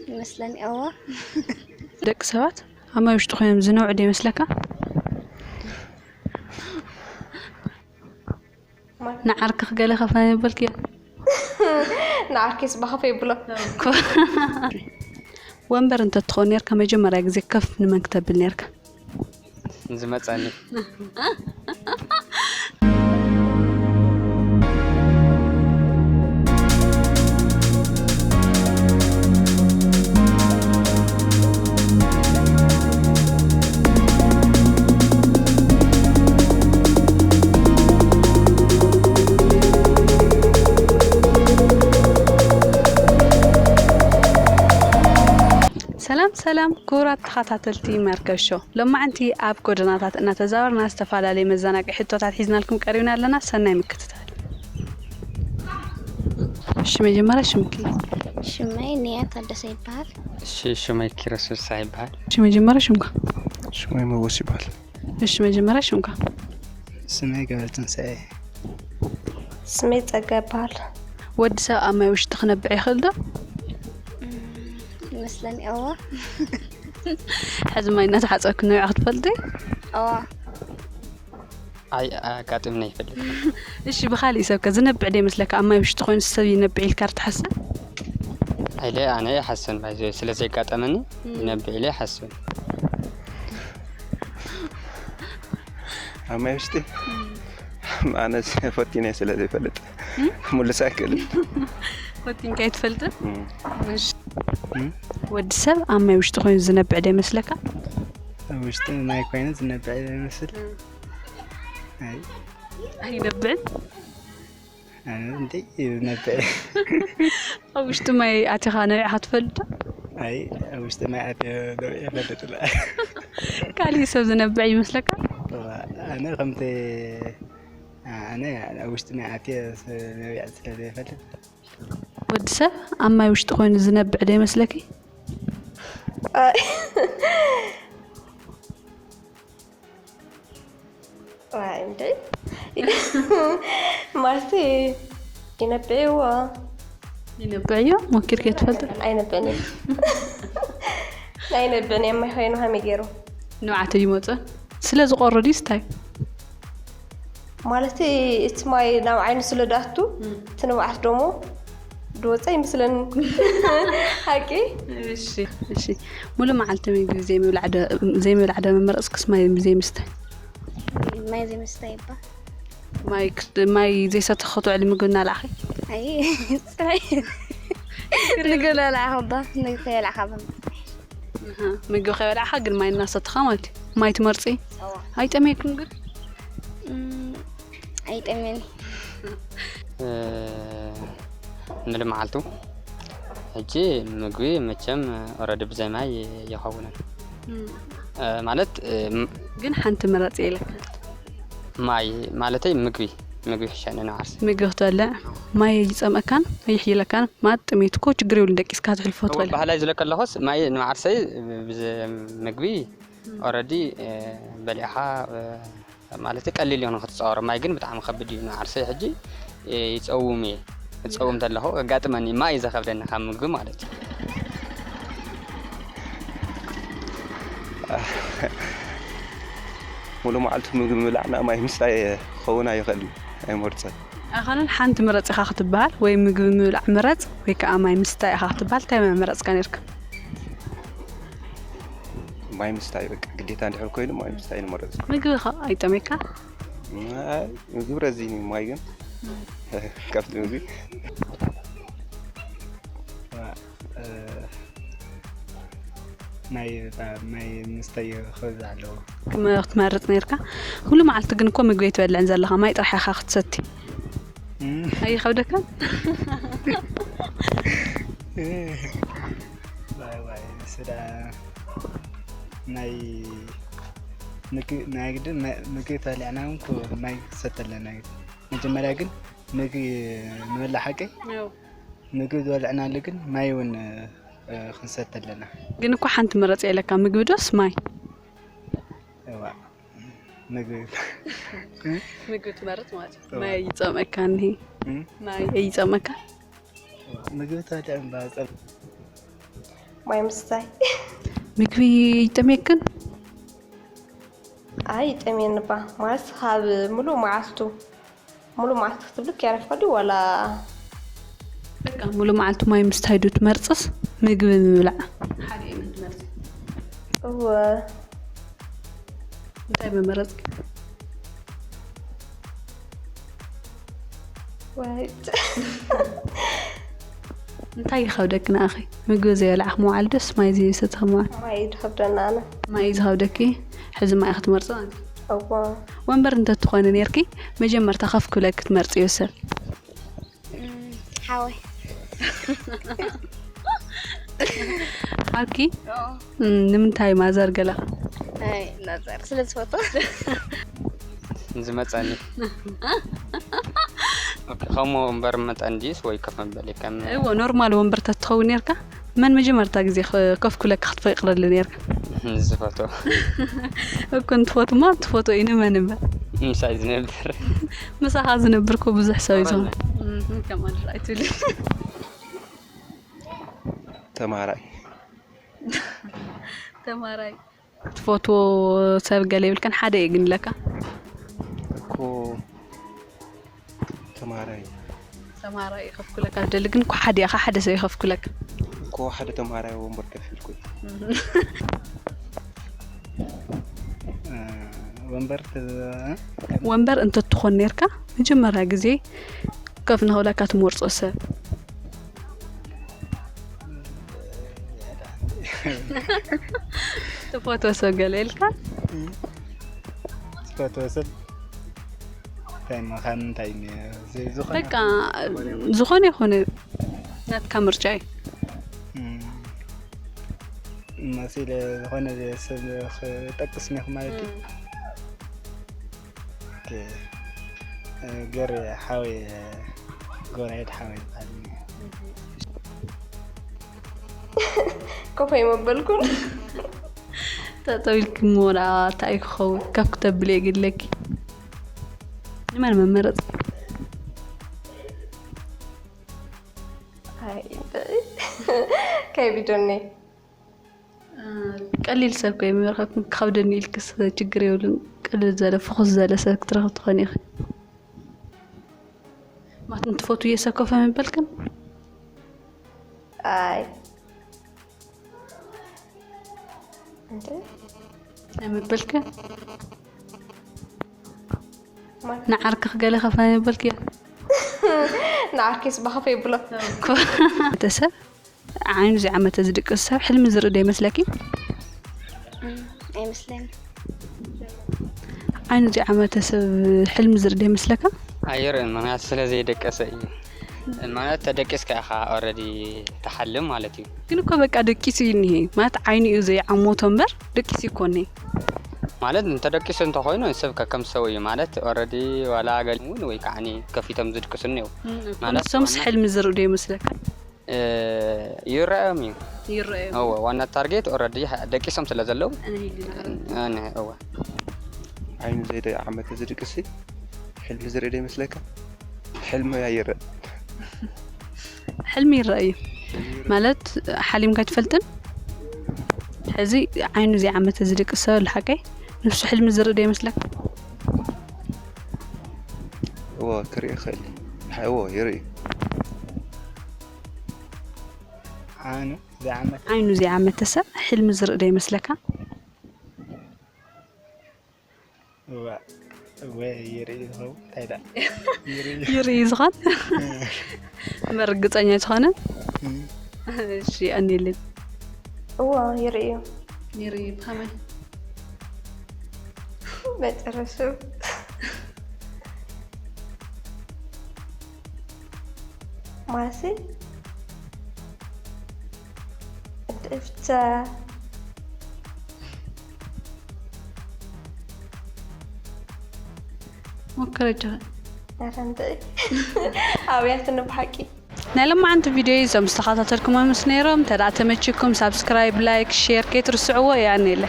ይመስለኒ። እዋ። ደቂ ሰባት ኣብ ማይ ውሽጢ ኮይኖም ዝነብዑ ዶ ይመስለካ? ንዓርክኽ ገለ ከፋ የበልክዮ? ንዓርኪ ስባ ከፈ ይብሎ። ወንበር እንተትኾን ነርካ መጀመርያ ግዜ ከፍ ንመን ክተብል ነርካ? ዝመፀኒ። ሰላም ሰላም ክቡራት ተኸታተልቲ መርከብ ሾው፣ ሎማዓንቲ ኣብ ጎደናታት እናተዛወርና ዝተፈላለዩ መዘናግዒ ሕቶታት ሒዝናልኩም ቀሪብና ኣለና። ሰናይ ምክትታል። እሺ፣ መጀመርያ ሽምኪ? ሽመይ ንያ ታደሰ ይበሃል። እሺ፣ ሽመይ ኪሮስ ፍስሓ ይበሃል። እሺ፣ መጀመርያ ሽምካ? ሽመይ መጎስ ይበሃል። እሺ፣ መጀመርያ ሽምካ? ስመይ ገብረትንሳኤ። ስመይ ጸጋ ይበሃል። ወዲ ሰብ ኣብ ማይ ውሽጢ ክነብዕ ይኽእል ዶ? ይመስለኒ። እዋ። ሕዚ ማይ እናተሓፀብክ ነቢዕኻ ትፈልጢ? እዋ። ኣይ ኣጋጢምና ይፈልጥ። እሺ፣ ብኻሊእ ሰብከ ዝነብዕ ዶ ይመስለካ? ኣብ ማይ ውሽጢ ኮይኑ ሰብ ይነብዕ ኢልካ ዶ ትሓስብ? ኣይለ ኣነ ይሓስብን ባይዘ ስለ ዘይጋጠመኒ ይነብዕ ኢለ ይሓስብን። ኣብ ማይ ውሽጢ ኣነ ፈቲነ ስለ ዘይፈልጥ ምልስ ኣይክእልን። ፈቲንካ ኣይትፈልጥን? እም። እሺ። ወዲ ሰብ ኣብ ማይ ውሽጢ ኮይኑ ዝነብዕ ዶ ይመስለካ? ኣብ ውሽጢ ማይ ኮይኑ ዝነብዕ ይመስል። ኣይ ኣይነብዕን? ኣነ እንዴ ይነብዕ። ኣብ ውሽጢ ማይ ኣቲኻ ነቢዕኻ ትፈልጥ ዶ? ኣይ ኣብ ውሽጢ ማይ ኣትየ ነቢዐ ይፈልጥ። ካሊእ ሰብ ዝነብዕ ይመስለካ? ኣነ ከምቲ ኣነ ኣብ ውሽጢ ማይ ኣትየ ነቢዐ ስለ ዘይፈልጥ። ወዲ ሰብ ኣብ ማይ ውሽጢ ኮይኑ ዝነብዕ ዶ ይመስለኪ? ኣይ። ኣይ፣ እንዴ። ማለተይ ይነብዕዎ። ይነብዕዮ? ሞኪርኪ ትፈልጥ? ኣይነብዕን እየ። ኣይነብዕን እየ። ማይ ኮይኑ ከመይ ገይሩ? ንብዓተ ይመፀ። ስለ ዝቆሮ ድዩ ስታይ? ማለተይ እቲ ማይ ናብ ዓይኑ ስለ ዝኣቱ እቲ ንብዓት ደሞ ዝወፀ ይመስለኒ። ሓቂ? እሺ፣ እሺ። ሙሉ መዓልቲ ምግቢ ዘይምብላዕ ዶ- ዘይምብላዕ ዶ ምመረፅክስ ማይ ዘይምስታይ? ማይ ዘይምስታይ ይባ። ማይ ክስ- ማይ ዘይሰተኽ ክትውዕሊ ምግቢ እናላዕኺ? ኣይ፣ ፅራይ። ምግቢ ለላዕኻ ባ፣ ምግቢ ከይበላዕኻ ባ። ኣሃ፣ ምግቢ ከይበላዕኻ ግን ማይ እናሰተኻ ማለት እዩ። ማይ ትመርፂ? እዋ። ኣይጠምየክን ግን? እም፣ ኣይጠምየኒ። እ፣ ንልመዓልቱ ሕጂ ምግቢ መቸም ኦረዲ ብዘይ ማይ ይኸውንን። እ፣ ማለት እ፣ ም- ግን ሓንቲ ምረፂ ኢለካ። ማይ ማለተይ ምግቢ ምግቢ ይሕሸኒ ንዓርሲ። ምግቢ ክትበልዕ ማይ ይፀምአካን ይሕይለካን ማለት ጥሜት እኮ ችግር የብሉን ደቂስካ ትሕልፎ ትበልዕ። ባህላይ ዝለ ከለኹስ ማይ ንዓርሰይ ብዘ- ምግቢ ኦረዲ በሊዕኻ ማለት ቀሊል ይሆን ክትፃወሮ። ማይ ግን ብጣዕሚ ከብድ እዩ ንዓርሰይ ሕጂ ይፀውም እየ። እፀውም ተለኹ ኣጋጥመኒ ማይ እዩ ዘኸብደኒ ካብ ምግቢ ማለት እዩ። ሙሉ መዓልቱ ምግቢ ምብላዕና ማይ ምስታይ ክኸውን ኣይኽእልን ኣይመርፅን። ኣይኮነን ሓንቲ ምረፅ ኢኻ ክትበሃል ወይ ምግቢ ምብላዕ ምረፅ ወይ ከዓ ማይ ምስታይ ኢኻ ክትበሃል እንታይ ምመረፅካ ነርካ? ማይ ምስታይ በቃ ግዴታ እንድሕር ኮይኑ ማይ ምስታይ ንመረፅ። ምግቢ ኸ ኣይጠሜካ? ኣይ፣ ምግቢ ረዚኒ ማይ ግን ካብቲ ምግቢ ናይ ማይ ምስታይ ክበዝሕ ኣለዎ። ክትመርፅ ነርካ። ኩሉ መዓልቲ ግን እኮ ምግቢ ኣይትበልዕን ዘለኻ ማይ ጥራሕ ኢኻ ክትሰቲ። ኣይኸብደካን? ዋይ ዋይ ስዳ ናይ ምግቢ ናይ ግድን ምግቢ ተበሊዕና እውን ማይ ክሰቲ ኣለና። መጀመርያ ግን ምግቢ ንበልዕ ሓቀይ ምግቢ ዝበልዕናሉ ግን ማይ እውን ክንሰቲ ኣለና። ግን እኮ ሓንቲ ምረፅ ኢለካ ምግቢ ዶስ ማይ? እዋ ምግቢ ምግቢ ትመርፅ ማለት እዩ። ማይ ይፀምአካ እኒሄ። ማይ ይፀምአካ? ምግቢ ተበሊዐ እምበር ጸብ- ማይ ምስታይ። ምግቢ ይጠምየክን? ኣይ ይጠምየኒ እባ ማለት ካብ ሙሉእ መዓልቱ ሙሉእ መዓልቲ ክትብልክ ያረፍካ ድዩ ዋላ? በቃ ሙሉእ መዓልቲ ማይ ምስታይ ዶ ትመርጽስ ምግቢ ምብላዕ? ሓደ እዩ ትመርጽ። እወ እንታይ ምመረጽኪ? ወይ እንታይ ይኸብደኪ ንኣኺ? ምግቢ ዘይበላዕኺ ምውዓል ዶስ ማይ ዘይሰተኺ ምውዓል? ማይ እዩ ዝኸብደና ኣነ። ማይ እዩ ዝኸብደኪ? ሕዚ ማይ ክትመርጺ ማለት እዩ። እወ ወንበር እንተትኾኒ ነይርኪ መጀመርታ ከፍ ክብለኪ ትመርጽዮ ሰብ? ሓወይ ሓውኪ? እም፣ ንምንታይ ማዘር ገለ? ኣይ ናዘር ስለ ዝፈቱ ዝመፀኒ። ኦኬ፣ ከምኡ እምበር መጠን ድዩስ ወይ ከፍ መበሊ ከም እዎ ኖርማል ወንበር ተትኸውን ነርካ መን መጀመርታ ግዜ ከ- ከፍ ክብለካ ክትፈቅደሉ ነርካ? ዝፈቶ እኮ እንትፈትማ ትፈቶ እዩ ንመን እምበር ምሳይ ዝነብር ምሳኻ ዝነብር እኮ ብዙሕ ሰብ እዩ ዝኾነ። እም፣ ከማን ኣይትብል ተማሃራይ ተማራይ ትፈትዎ ሰብ ገለ ይብልከን ሓደ እዩ ግን ለካ እኮ ተማሃራይ ተማራይ ይኸፍኩለካ ትደሊ ግን እኮ ሓደ ኢኻ ሓደ ሰብ ይኸፍኩለካ እኮ ሓደ ተማሃራይ ወንበር ከፊልኩ ወንበር ተ- ወንበር እንተትኾን ነርካ መጀመርያ ግዜ ከፍ ንኽብለካ ትመርጾ ሰብ ትፈትዎ ሰብ ገለ ኢልካ ዝፈትዎ ሰብ እንታይ ምዃን እንታይ ኒ- ዚ- ዝኾነ በቃ ዝኾነ ይኾነ ናትካ ምርጫ እዩ እም፣ መሲለ ዝኾነ ሰብ ክጠቅስ ኒኹ ማለት እዩ ኦኬ። እ፣ ገር ሓወይ እ፣ ጎራይድ ሓወይ ይበሃል ኮፈይ መበልኩን ጠጠው ኢልኪ ሞላ እንታይ ክኸውን ከፍ ክተብሊ የግድለኪ ንመን መመረፅ ከቢዶኒ ቀሊል ሰብ ከ ይመረኸኩም ክኸብደኒ ኢልክስ ችግር የብሉን ቀልል ዘለ ፍኹስ ዘለ ሰብ ክትረኽብ ትኾን ኢኺ ማለት ንትፈትውዮ ሰብ ከፈ ምበልክን ኣይ እንተ ኣይምበልክን ማለት ንዓርክኽ ገለ ከፈ ምበልክዮ ንዓርኪስ ባኸፈ ይብሎ ቤተሰብ ዓይኑ ዝዓመተ ዝድቅስ ሰብ ሕልሚ ዝርኢ ዶ ይመስለኪ? ኣይመስለኒ ዓይኑ ዝዓመተ ሰብ ሕልሚ ዝርኢ ዶ ይመስለካ? ኣይርእን ምክንያቱ ስለ ዘይደቀሰ እዩ ማለት ተደቂስካ ኢኻ ኦረዲ ትሓልም ማለት እዩ ግን እኮ በቃ ደቂሱ እዩ እኒሄ ማለት ዓይኑ እዩ ዘይዓሞቶ እምበር ደቂሱ ይኮ እኒሄ ማለት እንተደቂሱ እንተኮይኑ ሰብ ከከም ሰው እዩ ማለት ኦረዲ ዋላ ገሊም እውን ወይ ከዓ ከፊቶም ዝድቅሱ እኒው ማለት ንሶምስ ሕልሚ ዝርኢ ዶ ይመስለካ? ይረኣዮም እዩ ይረኣዩ እወ ዋና ታርጌት ኦረዲ ደቂሶም ስለ ዘለዉ እነ እወ ዓይኑ ዘይደዓመተ ዝድቅሲ ሕልሚ ዝርኢ ዶ ይመስለካ? ሕልሚ ኣይረእ ሕልሚ ይረኣዩ ማለት ሓሊምካ ኣይትፈልጥን ሕዚ ዓይኑ ዘይዓመተ ዝድቅስ ሰብ ኣሎ ሓቀይ ንሱ ሕልሚ ዝርኢ ዶ ይመስለካ? እዎ ክርኢ ይኽእል እዎ ይርኢ ዓኑ ዝዓመት ዓይኑ ዘይዓመተ ሰብ ሕልሚ ዝርኢ ዶ ይመስለካ? እዋ እወ ይርኢ ዝኸውን እንታይ ደኣ ይርኢ ይርኢ ዝኾን መርግፀኛ ዝኾነ እሺ ኣኒልን እዎ ይርእዩ ይርኢ ብኸመይ መጨረሹ ማሲ እንደ ብቻ ሞክረጃ ኧረ እንደ ኣብያትኒ ብሓቂ ናይ ለማዓንቲ ቪድዮ እዞም ዝተኸታተልኩም ምስ ነይሮም እንተ ተመችኩም ሳብስክራይብ ላይክ ሼር ከይትርስዕዎ እያ ኔለ